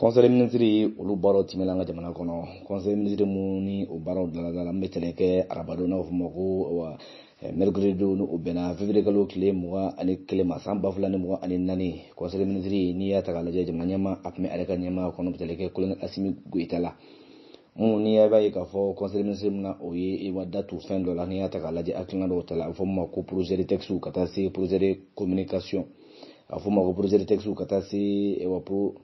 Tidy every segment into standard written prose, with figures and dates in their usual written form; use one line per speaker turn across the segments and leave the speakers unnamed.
Conseil des ministres olu baaraw tɛmɛna an ka jamana kɔnɔ. Conseil des ministres mun ni o baaraw dilanna la, n bɛ tɛnɛ kɛ arabadon, n'a bɛ f'o ma ko wa mercredi don, o bɛnna février kalo tile 21 ma, san 2024. Conseil des ministres, n'i y'a ta k'a lajɛ, jamana ɲɛmaa a tun bɛ ale ka ɲɛmaa kɔnɔ, bɛ tali kɛ colonel Assimi Goïta la. Mun n'i y'a ye k'a fɔ conseil des ministres min na, o ye wa datu fɛn dɔ la. N'i y'a ta k'a lajɛ, hakilina dɔw ta la, a bɛ fɔ min ma ko projet de texte ka taa se projet de communication, a bɛ fɔ min ma ko projet de texte ka taa se wa pro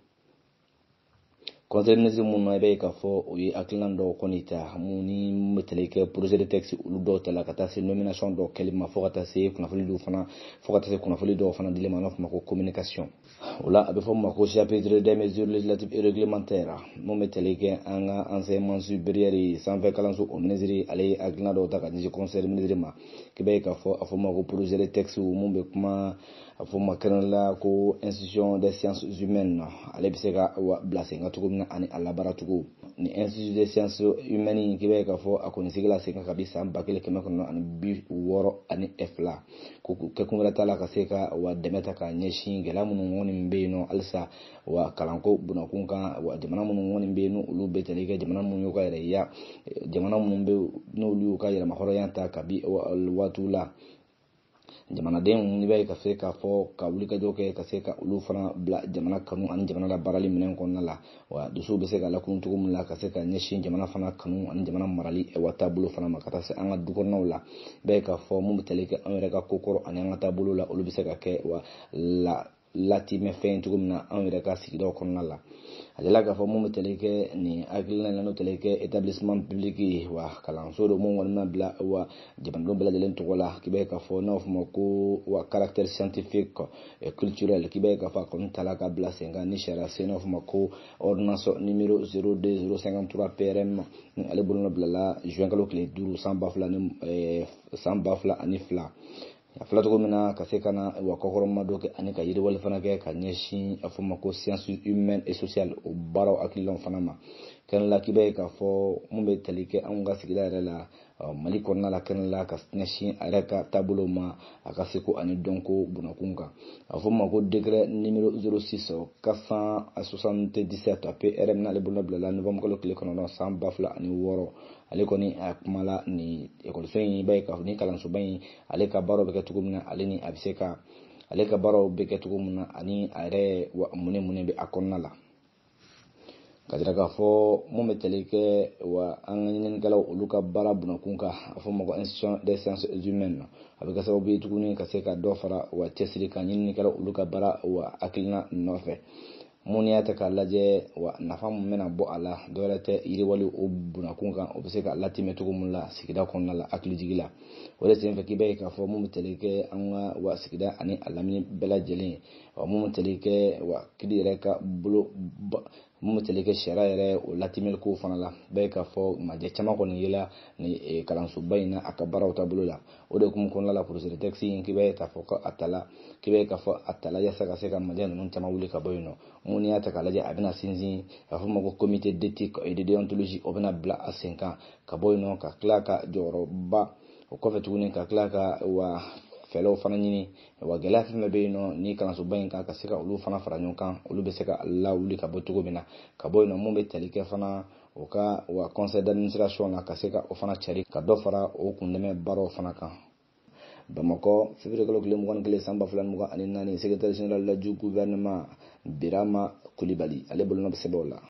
conseil des ministres mun na, i b'a ye k'a fɔ o ye hakilina dɔw kɔni ta mun ni bɛ tali kɛ projet de texte olu dɔw ta la, ka taa se nomination dɔw kɛli ma, fo ka taa se kunnafoni dɔw fana, fo ka taa se kunnafoni dɔw fana dili ma, n'a fɔ ma ko communication. O la, a bɛ fɔ min ma ko chapitre des mesures législatives et réglementaires. Mun bɛ tali kɛ an ka enseignement supérieur ye, sanfɛ kalanso, o ministre ale ye hakilina dɔw ta ka ɲɛsin conseil des ministres ma, k'i b'a ye k'a fɔ a fɔ ma ko projet de texte mun bɛ kuma, a fɔ ma kɛnɛ la ko institution des sciences humaines, ale bɛ se ka bila sen kan cogo min na ani a labaara cogo. Ni institut des sciences humaines, k'i b'a ye k'a fɔ a kɔni sigila sen kan kabi san 1962, ko kɛkun wɛrɛ t'a la ka se ka wa dɛmɛ ta k'a ɲɛsin gɛlɛya minnu kɔni bɛ yen nɔ halisa wa kalanko bunakun kan, wa jamana minnu kɔni bɛ yen n'olu bɛ tali kɛ jamana minnu y'u ka yɛrɛya, jamana minnu bɛ n'olu y'u ka yɛrɛmahɔrɔnya ta kabi waatiw la, jamanadenw i b'a ye ka se k'a fɔ ka wulikajɔ kɛ ka se ka olu fana bila jamana kanu ani jamana la baarali minɛn kɔnɔna la, wa dusuw bɛ se ka lakunu cogo min la ka se ka ɲɛsin jamana fana kanu ani jamana marali wa taabolo fana ma, ka taa se an ka du kɔnɔnaw la. I b'a ye k'a fɔ mun bɛ tali kɛ an yɛrɛ ka ko kɔrɔ ani an ka taabolo la, olu bɛ se ka kɛ wa la latimɛ fɛn cogo min na anw yɛrɛ ka sigidaw kɔnɔna la. A jala k'a fɔ mun bɛ tali kɛ nin hakilina in na, n'o tali kɛ établissement public ye, wa kalanso don mun kɔni bɛna bila wa jamanadenw bɛɛ lajɛlen tɔgɔ la, k'i b'a ye k'a fɔ n'a bɛ fɔ o ma ko wa caractère scientifique et culturel, k'i b'a ye k'a fɔ a kɔni tala ka bila sen kan ni sariya sen, n'a bɛ fɔ o ma ko ordonnance numéro 02053 PRM, ale bolonɔ bilala juin kalo tile 5, san 2002. A fila cogo min na ka se ka na wa kɔkɔrɔma dɔ kɛ ani ka yiriwali fana kɛ ka ɲɛsin a fɔ ma ko sciences humaines et sociales, o baaraw hakilinaw fana ma kɛnɛ la. K'i b'a ye k'a fɔ mun bɛ tali kɛ anw ka sigida yɛrɛ la, Mali kɔnɔna la, kɛnɛ la ka ɲɛsin a yɛrɛ ka taabolo ma, a ka seko ani dɔnko bunakun kan, a fɔ ma ko décret numéro 06 477 PRM, n'ale bolonɔ bilala novembre kalo tile 9, san 2006. Ale kɔni a kumala ni ekɔliso in, i b'a ye k'a fɔ ni kalansoba in, ale ka baaraw bɛ kɛ cogo min na, ale ni a bɛ se ka ale ka baaraw bɛ kɛ cogo min na, ani a yɛrɛ mun bɛ a kɔnɔna la, ka jira k'a fɔ mun bɛ tali kɛ wa an ka ɲininikɛlaw olu ka baara bunakun kan, a fɔ ma ko institution des sciences humaines. A bɛ kɛ sababu ye tuguni ka se ka dɔ fara wa cɛsiri kan ɲininikɛlaw olu ka baara wa hakilina nɔfɛ. Mun y'a ta k'a lajɛ, wa nafa mun bɛna bɔ a la, dɔwɛrɛ tɛ, yiriwali o bunakun kan, o bɛ se ka latimɛ cogo min la sigida kɔnɔna la, hakilijigi la. O de senfɛ, k'i b'a ye k'a fɔ mun bɛ tali kɛ an ka wa sigida ani a lamini bɛɛ lajɛlen, wa mun bɛ tali kɛ wa kiri yɛrɛ ka bolo, mun bɛ tali kɛ sariya yɛrɛ o latimɛli ko fana la, bɛɛ ye k'a fɔ majɛ caman kɔni yela ni kalansoba in na a ka baaraw taabolo la. O de hukumu kɔnɔna la, projet de texte in, k'i b'a ye k'a fɔ ko a tala, k'i b'a ye k'a fɔ a tala yaasa ka se ka majɛ ninnu caman wuli ka bɔ yen nɔ. Mun y'a ta k'a lajɛ, a bɛna sinsin, a fɔ ma ko comité d'éthique et de déontologie, o bɛna bila a sen kan ka bɔ yen nɔ, ka tila ka jɔyɔrɔba o kɔfɛ tuguni, ka tila ka wa fɛlɛw fana ɲini, wa gɛlɛya fɛn fɛn bɛ yen nɔ ni kalansoba in kan, ka se ka olu fana fara ɲɔgɔn kan, olu bɛ se ka lawuli ka bɔ cogo min na ka bɔ yen nɔ. Mun bɛ tali kɛ fana o ka wa conseil d'administration la, ka se ka o fana cari ka dɔ fara o kundɛmɛ baaraw fana kan. Bamakɔ, février kalo tile 21, san 2024, secrétaire général du gouvernement Birama Kulibali, ale bolonɔ bɛ sɛbɛn o la.